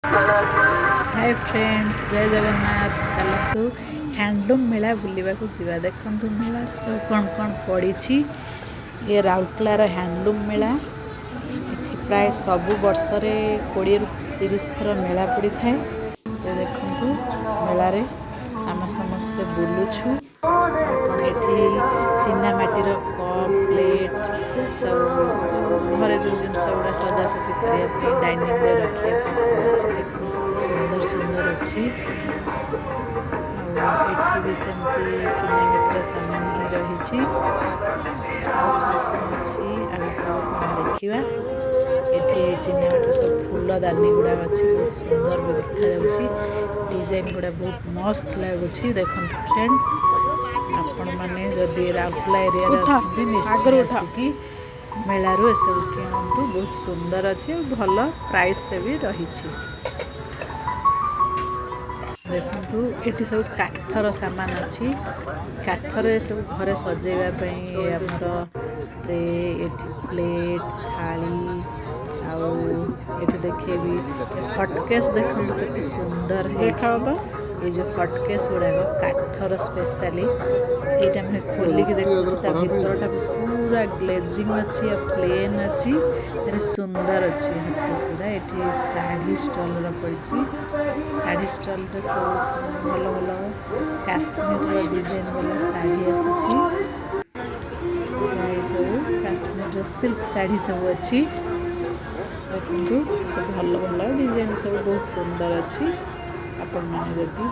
ହାଏ friends, ଜୟ ଜଗନ୍ନାଥ। ଚାଲନ୍ତୁ handloom ମେଳା ବୁଲିବାକୁ ଯିବା। ଦେଖନ୍ତୁ, ମେଳାରେ ସବୁ କ'ଣ କ'ଣ ପଡ଼ିଛି। ଇଏ ରାଉରକେଲାର ହ୍ୟାଣ୍ଡଲୁମ୍ ମେଳା। ଏଠି ପ୍ରାୟ ସବୁ ବର୍ଷରେ 20ରୁ 30 ଥର ମେଳା ପଡ଼ିଥାଏ। ତ ଦେଖନ୍ତୁ, ମେଳାରେ ଆମେ ସମସ୍ତେ ବୁଲୁଛୁ। ଆଉ କ'ଣ ଏଠି ଚିନା ମାଟିର କପ୍, ପ୍ଲେଟ୍ ସବୁ, ଯେଉଁ ଘରେ ଯେଉଁ ଜିନିଷ ଗୁଡ଼ା ସଜାସଜି କରିବା ପାଇଁ, ଡାଇନିଂରେ ରଖିବା ପାଇଁ ସବୁ ଅଛି। ଦେଖନ୍ତୁ, କେତେ ସୁନ୍ଦର ସୁନ୍ଦର ଅଛି। ଆଉ ଏଠି ବି ସେମିତି ଚିନା ମାଟିର ସାମାନ ହିଁ ରହିଛି। ଆଉ ସେ କ'ଣ ଅଛି, ଆଗକୁ ଆଗକୁ ଆମେ ଦେଖିବା। ଏଠି ଚିନା ମାଟିର ସବୁ ଫୁଲଦାନୀ ଗୁଡ଼ା ଅଛି। ବହୁତ ସୁନ୍ଦର ବି ଦେଖାଯାଉଛି। ଡିଜାଇନ ଗୁଡ଼ା ବହୁତ ମସ୍ତ ଲାଗୁଛି। ଦେଖନ୍ତୁ ଫ୍ରେଣ୍ଡ, ଆପଣମାନେ ଯଦି ରାଉରକେଲା ଏରିଆରେ ଉଠ, ଅଛନ୍ତି, ନିଶ୍ଚୟ ଆଗରୁ ଉଠ। ଆସିକି ମେଳାରୁ ଏସବୁ କିଣନ୍ତୁ। ବହୁତ ସୁନ୍ଦର ଅଛି ଆଉ ଭଲ ପ୍ରାଇସ୍ରେ ବି ରହିଛି। ଦେଖନ୍ତୁ, ଏଠି ସବୁ କାଠର ସାମାନ ଅଛି। କାଠରେ ସବୁ ଘରେ ସଜେଇବା ପାଇଁ ଆମର ଟ୍ରେ, ଏଠି ପ୍ଲେଟ୍, ଥାଳି। ଆଉ ଏଠି ଦେଖେଇବି ହଟକେସ୍। ଦେଖନ୍ତୁ, କେତେ ସୁନ୍ଦର ଦେଖାଅ ହେଇଛି। ତ। ଏଇ ଯେଉଁ ହଟକେସ୍ ଗୁଡ଼ାକ କାଠର ସ୍ପେଶାଲି। ଏଇଟା ଆମେ ଖୋଲିକି ଦେଖୁଛୁ, ତା ଭିତରଟା ପୁରା ଗ୍ଲେଜିଂ ଅଛି ଆଉ ପ୍ଲେନ୍ ଅଛି। ଭାରି ସୁନ୍ଦର ଅଛି ହଟକେସ୍ ଗୁଡ଼ା। ଏଠି ଶାଢ଼ୀ ଷ୍ଟଲ୍ର ପଡ଼ିଛି। ଶାଢ଼ୀ ଷ୍ଟଲ୍ରେ ସବୁ ଭଲ ଭଲ କାଶ୍ମୀରର ଡିଜାଇନ୍ ବାଲା ଶାଢ଼ୀ ଆସିଛି। ଏଇଟା ଏସବୁ କାଶ୍ମୀରର ସିଲ୍କ ଶାଢ଼ୀ ସବୁ ଅଛି। ଦେଖନ୍ତୁ, କେତେ ଭଲ ଭଲ ଡିଜାଇନ୍ ସବୁ, ବହୁତ ସୁନ୍ଦର ଅଛି। ଆପଣମାନେ ଯଦି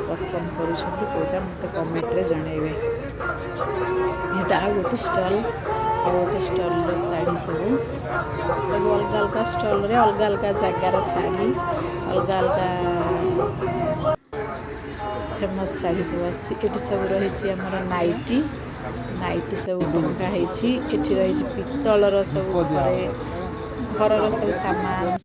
ପସନ୍ଦ କରୁଛନ୍ତି କେଉଁଟା, ମୋତେ କମେଣ୍ଟରେ ଜଣାଇବେ। ଏଇଟା ଆଉ ଗୋଟେ ଷ୍ଟଲ୍। ଆଉ ଗୋଟେ ଷ୍ଟଲ୍ର ଶାଢ଼ୀ ସବୁ। ସବୁ ଅଲଗା ଅଲଗା ଷ୍ଟଲ୍ରେ ଅଲଗା ଅଲଗା ଜାଗାର ଶାଢ଼ୀ, ଅଲଗା ଅଲଗା ଫେମସ୍ ଶାଢ଼ୀ ସବୁ ଆସିଛି। ଏଠି ସବୁ ରହିଛି ଆମର ନାଇଟି। ନାଇଟି ସବୁ ଟଙ୍ଗା ହେଇଛି। ଏଠି ରହିଛି ପିତ୍ତଳର ସବୁ ଘରେ ଘରର ସବୁ ସାମାନ।